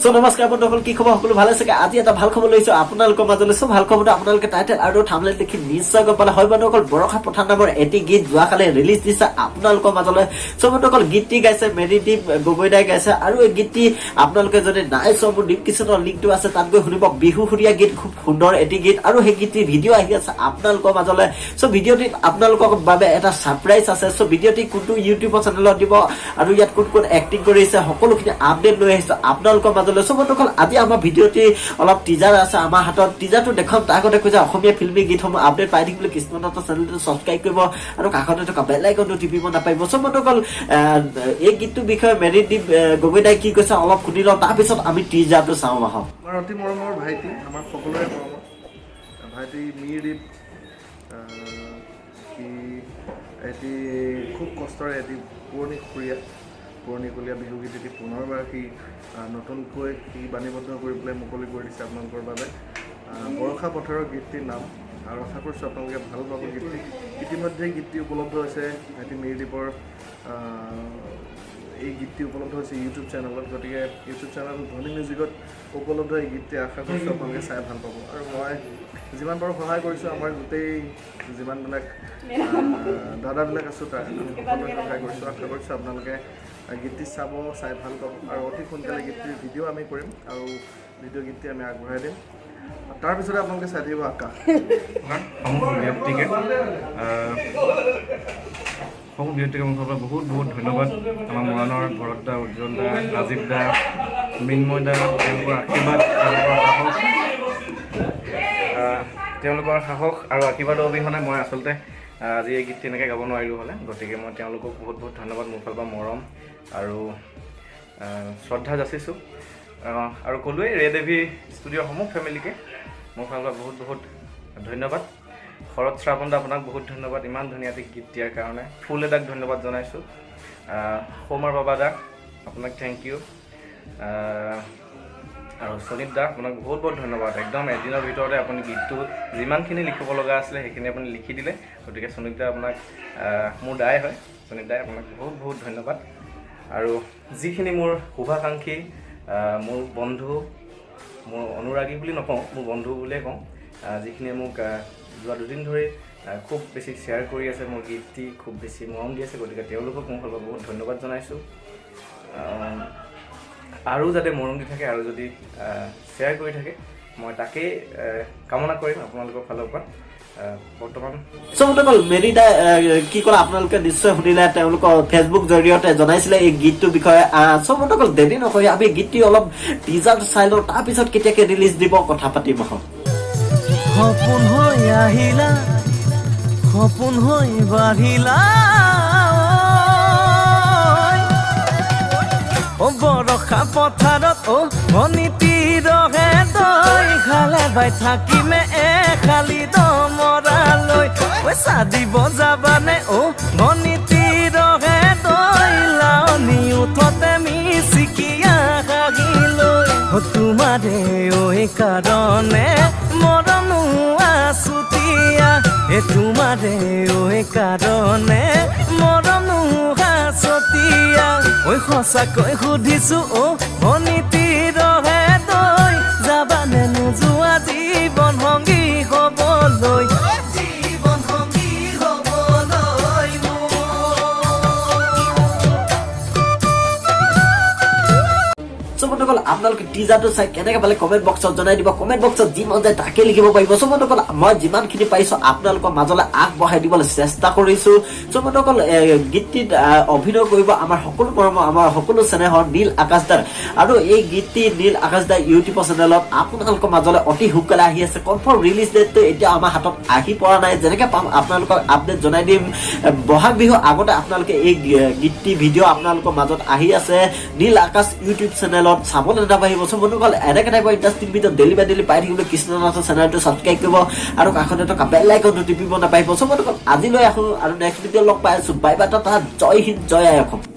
চ' নমস্কাৰ বন্ধুসকল, কি খবৰ? সকলো ভালে চাগে? আজি এটা ভাল খবৰ লৈছো আপোনালোকৰ মাজলৈ। চ' ভাল খবৰটো আপোনালোকে টাইটেল আৰু থাম্বনেইল দেখি নিশ্চয় গম পালে। হয় বন্ধুসকল, বৰষা পথাৰ নামৰ এটি গীত যোৱাকালি ৰিলিজ দিছে আপোনালোকৰ মাজলৈ। চ' বন্ধুসকল, গীতটি গাইছে মেৰিদ্বীপ গগৈদাই গাইছে আৰু এই গীতটি আপোনালোকে যদি নাই চোৱা, মোৰ ডিছক্ৰিপশ্যনৰ লিংকটো আছে, তাত গৈ শুনিব। বিহু সুৰীয়া গীত, খুব সুন্দৰ এটি গীত আৰু সেই গীতটিৰ ভিডিঅ' আহি আছে আপোনালোকৰ মাজলৈ। চ' ভিডিঅ'টিত আপোনালোকৰ বাবে এটা ছাৰপ্ৰাইজ আছে। চ' ভিডিঅ'টি কোনটো ইউটিউবৰ চেনেলত দিব আৰু ইয়াত কোন কোন এক্টিং কৰিছে, সকলোখিনি আপডেট লৈ আহিছো আপোনালোকৰ মাজলৈ। চ' বন্ধুসকল, আজি আমাৰ ভিডিঅ'টি অলপ টিজাৰ আছে আমাৰ হাতত, টিজাৰটো দেখুৱাম। তাৰ আগতে কৈছে, অসমীয়া ফিল্মি গীতসমূহ আপডেট পাই থাকিবলৈ কৃষ্ণ দত্ত চেনেলটো ছাবস্ক্ৰাইব কৰিব আৰু কাষতে থকা বেল আইকনটো টিপিব নাপাহৰিব। চ' বন্ধুসকল, এই গীতটোৰ বিষয়ে মেৰিদ্বীপ গগৈদাই কি কৈছে অলপ শুনি লওঁ, তাৰপিছত আমি টিজাৰটো চাওঁ আহক। আমাৰ অতি মৰমৰ ভাইটি, আমাৰ সকলোৰে মৰমৰ ভাইটি মিৰদ্বীপ, সি এটি খুব কষ্টৰে এটি পুৰণি সুৰীয়া, পুৰণিকলীয়া বিহুগীত এটি পুনৰবাৰ সি নতুনকৈ সি বাণীবদ্ধ কৰি পেলাই মুকলি কৰি দিছে আপোনালোকৰ বাবে। বৰষা পথাৰৰ গীতটিৰ নাম আৰু আশা কৰিছোঁ আপোনালোকে ভাল পাব গীতটি। ইতিমধ্যে গীতটি উপলব্ধ হৈছে ভাইটি মিৰদ্বীপৰ, এই গীতটি উপলব্ধ হৈছে ইউটিউব চেনেলত। গতিকে ইউটিউব চেনেল ধ্বনি মিউজিকত উপলব্ধ এই গীতটি আশা কৰিছোঁ আপোনালোকে চাই ভাল পাব। আৰু মই যিমান পাৰোঁ সহায় কৰিছোঁ। আমাৰ গোটেই যিমানবিলাক দাদাবিলাক আছোঁ, তাৰ আমি সকলোৱে সহায় কৰিছোঁ। আশা কৰিছোঁ আপোনালোকে গীতটি চাব, চাই ভাল পাব আৰু অতি সোনকালে গীতটিৰ ভিডিঅ' আমি কৰিম আৰু ভিডিঅ' গীতটি আমি আগবঢ়াই দিম। তাৰপিছতে আপোনালোকে চাই থাকিব আকাশ। সমূহ ব্যক্তিকে মোৰ ফালৰ পৰা বহুত বহুত ধন্যবাদ। আমাৰ মৰাণৰ ভৰত দা, উজ্জ্বল দা, ৰাজীৱ দা, মৃন্ময় দা, তেওঁলোকৰ আশীৰ্বাদ, তেওঁলোকৰ সাহস, তেওঁলোকৰ সাহস আৰু আশীৰ্বাদৰ অবিহনে মই আচলতে আজি এই গীতটি এনেকৈ গাব নোৱাৰিলোঁ হ'লে। গতিকে মই তেওঁলোকক বহুত বহুত ধন্যবাদ, মোৰ ফালৰ পৰা মৰম আৰু শ্ৰদ্ধা যাচিছোঁ। আৰু ক'লোৱেই, ৰে দেৱী ষ্টুডিঅ'ৰ সমূহ ফেমিলিকে মোৰ ফালৰ পৰা বহুত বহুত ধন্যবাদ। শৰৎ শ্ৰাৱণ দা, আপোনাক বহুত ধন্যবাদ ইমান ধুনীয়া এটি গীত দিয়াৰ কাৰণে। ফুল এদাক ধন্যবাদ জনাইছোঁ। সৌমাৰ বাবা দা, আপোনাক thank U. আৰু শোণিত দা, আপোনাক বহুত বহুত ধন্যবাদ। একদম এদিনৰ ভিতৰতে আপুনি গীতটো যিমানখিনি লিখিব লগা আছিলে, সেইখিনি আপুনি লিখি দিলে। গতিকে শোণিত দা আপোনাক, মোৰ দাই হয়, শোণিত দাই, আপোনাক বহুত বহুত ধন্যবাদ। আৰু যিখিনি মোৰ শুভাকাংক্ষী, মোৰ বন্ধু, মোৰ অনুৰাগী বুলি নকওঁ, মোৰ বন্ধু বুলিয়ে কওঁ, যিখিনিয়ে মোক যোৱা দুদিন ধৰি খুব বেছি শ্বেয়াৰ কৰি আছে মোৰ গীতটি, খুব বেছি মৰম দি আছে, গতিকে তেওঁলোকক মোৰ ফালৰ পৰা বহুত ধন্যবাদ জনাইছোঁ। আৰু যাতে মৰম দি থাকে আৰু যদি শ্বেয়াৰ কৰি থাকে, মই তাকেই কামনা কৰিম আপোনালোকৰ ফালৰ পৰা। বৰ্তমান চ' বন্ধুসকল, মেৰি দাই কি ক'লে আপোনালোকে নিশ্চয় শুনিলে। তেওঁলোকৰ ফেচবুক জৰিয়তে জনাইছিলে এই গীতটোৰ বিষয়ে। চ' বন্ধুসকল, দেৰি নকৰি আমি গীতটি অলপ টিজাৰ চাই লওঁ, তাৰপিছত কেতিয়াকে ৰিলিজ দিব কথা পাতিম আহক। সপোন হৈ আহিলা, সপোন হৈ বাঢ়িলা, অ বৰষা পথাৰত অ ভনীটি ৰহে দৈ খালে ভাই থাকিমে এখালি দমৰালৈ। ঐ চাদিব যাবানে অ ভনীটি ৰহে দৈ লাৱনি উঠতে মিচিকিয়া হাঁহিলৈ। অ তোমাৰে ঐ কাৰণে মৰম চুতীয়া, এ তোমাৰে ঐ কাৰণে মৰম চতিয়া। ঐ সঁচাকৈ সুধিছো অ ভনীটি ৰহে দৈ যাবানে নোযোৱা জীৱন সংগী হবলৈ, জীৱন সংগী হবলৈ মোৰ? চ' বন্ধুসকল, আপোনালোকে টিজাৰটো চাই কেনেকে পালে কমেণ্ট বক্সত জনাই দিব। কমেণ্ট বক্সত যি মন যায় তাকে লিখিব পাৰিব। চ' বন্ধুসকল, মই যিমানখিনি পাৰিছো আপোনালোকৰ মাজলৈ আগবঢ়াই দিবলৈ চেষ্টা কৰিছো। চ' বন্ধুসকল, গীতটিত অভিনয় কৰিব আমাৰ সকলো মৰমৰ, আমাৰ সকলো চেনেহৰ নীল আকাশ দাৰ আৰু এই গীতটি নীল আকাশ দাৰ ইউটিউবৰ চেনেলত আপোনালোকৰ মাজলৈ অতি সোনকালে আহি আছে। কনফাৰ্ম ৰিলিজ ডেটটো এতিয়া আমাৰ হাতত আহি পৰা নাই। যেনেকে পাম আপোনালোকক আপডেট জনাই দিম। বহাগ বিহুৰ আগতে আপোনালোকে এই গীতটি ভিডিঅ' আপোনালোকৰ মাজত আহি আছে নীল আকাশ ইউটিউব চেনেলত, চাবলৈ নাপাহৰিব। চ' বন্ধুসকল, এনেকে টাইপৰ ইণ্টাৰেষ্টিং ভিডিঅ' ডেইলি বাই ডেইলি পাই থাকিবলৈ কৃষ্ণ নাথৰ চেনেলটো ছাবস্ক্ৰাইব কৰিব আৰু কাষতে থকা বেল আইকনটো টিপিব নাপাহৰিব। চ' বন্ধুসকল, আজিলৈ আহোঁ আৰু নেক্সট ভিডিঅ' লগ পাই আছো। বাই বাই, টাটা, জয় হিন্দ, জয় আই অসম।